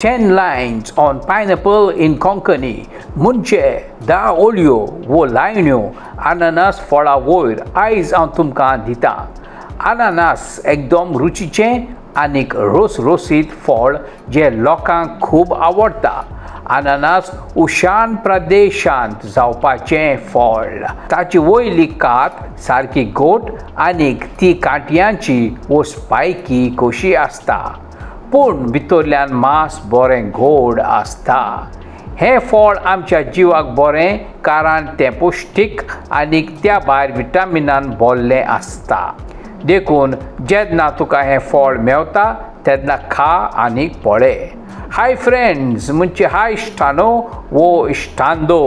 10 lines on pineapple in Konkani म्हणजे 10 ओळयो वो लायन्यो अननस फळा वयर आयज हांव तुमकां दितां. अननस एकदम रुचीचें आनीक रोसरोसीत फळ जें लोकांक खूब आवडटा. अननस उशाण प्रदेशांत जावपाचें फळ. ताची वयली कात सारकी गोट आनीक ती कांट्यांची वो स्पायकी कशी आसता, पूण भितरल्यान मांस बरें गोड आसता. हें फळ आमच्या जिवाक बरें कारण तें पौश्टीक आनीक त्या भायर विटामिनान भरलें आसता. देखून जेन्ना तुका हें फळ मेवता तेन्ना खा आनी पळय. हाय फ्रेंड्स म्हणजे हाय इश्टानो वो इश्टांदो,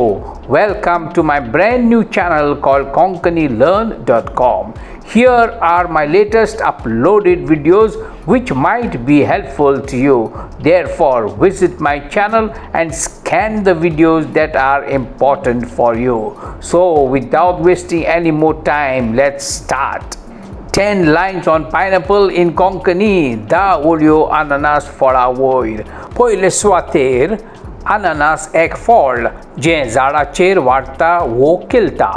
welcome to my brand new channel called konkanilearn.com. Here are my latest uploaded videos which might be helpful to you. Therefore, visit my channel and scan the videos that are important for you. So, without wasting any more time, let's start. 10 lines on pineapple in Konkani. 10 ओळयो अननस फळा वयर. पयले सुवातेर, अननस एक फळ जें झाडाचेर वाडटा वो किलता.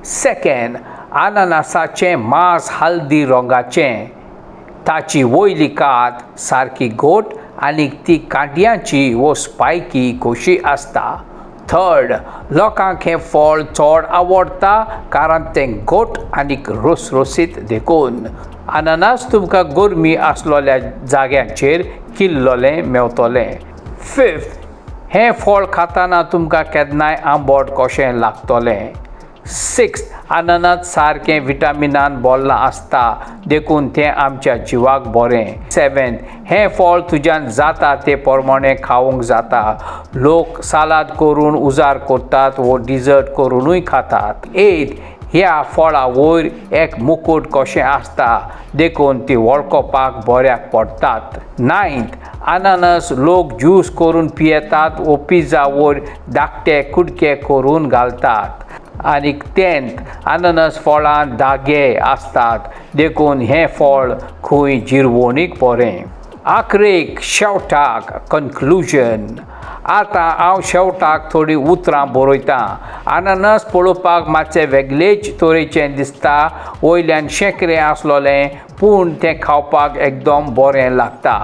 सेकंड, अननसाचें मांस हळदी रंगाचें. ताची वयली कात सारकी गोट आनी ती कांट्यांची वो स्पायकी कशी आसता. थर्ड, लोकांक हें फळ चड आवडटा कारण तें गोट आनी रोसरोसीत. देखून अननस तुमकां गरमी आसलेल्या जाग्यांचेर किल्लोलें मेवतलें. फिफ्थ, हें फळ खाताना तुमकां केन्नाय आंबट कशें लागतलें. सिक्स, अननस सारकें विटामिनान भरलां आसता, देखून तें आमच्या जिवाक बरें. सेवेंथ, हें फळ तुज्यान जाता ते प्रमाणे खावंक जाता. लोक सालाद करून उजार करतात वो डिजर्ट करुनूय खातात. एट, ह्या फळा वयर एक मुकूट कशें आसता, देखून ती वळखपाक बऱ्याक पडटात. नायन्थ, अननस लोक ज्यूस करून पियेतात वो पिझ्झा वयर धाकटे कुडके करून घालतात. आनी टेंथ, अननस फळांत धागे आसतात, देखून हें फळ खंय जिरवणीक बरें. आखरेक, शेवटाक, कन्क्लुजन. आतां हांव शेवटाक थोडीं उतरां बरयतां. अननस पळोवपाक मातशें वेगळेच तरेचें दिसता, वयल्यान शेंकरें आसलोलें, पूण तें खावपाक एकदम बरें लागता.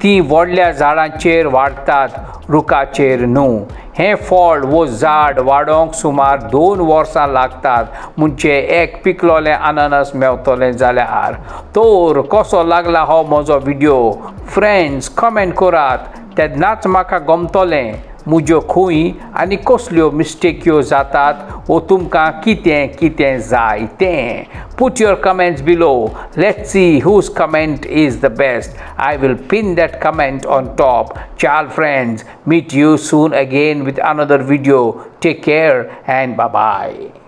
ती व्हडल्या झाडांचेर वाडटात, रुखाचेर न्हू. हें फळ वो झाड वाडोवंक सुमार 2 वर्सां लागतात, म्हणजे एक पिकलोलें अननस मेवतलें जाल्यार. तर कसो लागला हो म्हजो व्हिडियो फ्रेंड्स, कमेंट करात, तेन्नाच म्हाका गमतलें म्हज्यो खंय आनी कसल्यो मिस्टेक्यो जातात वो तुमकां कितें कितें जाय तें. Put your comments below. Let's see whose comment is the best. I will pin that comment on top. Ciao friends, meet you soon again with another video. Take care and bye bye.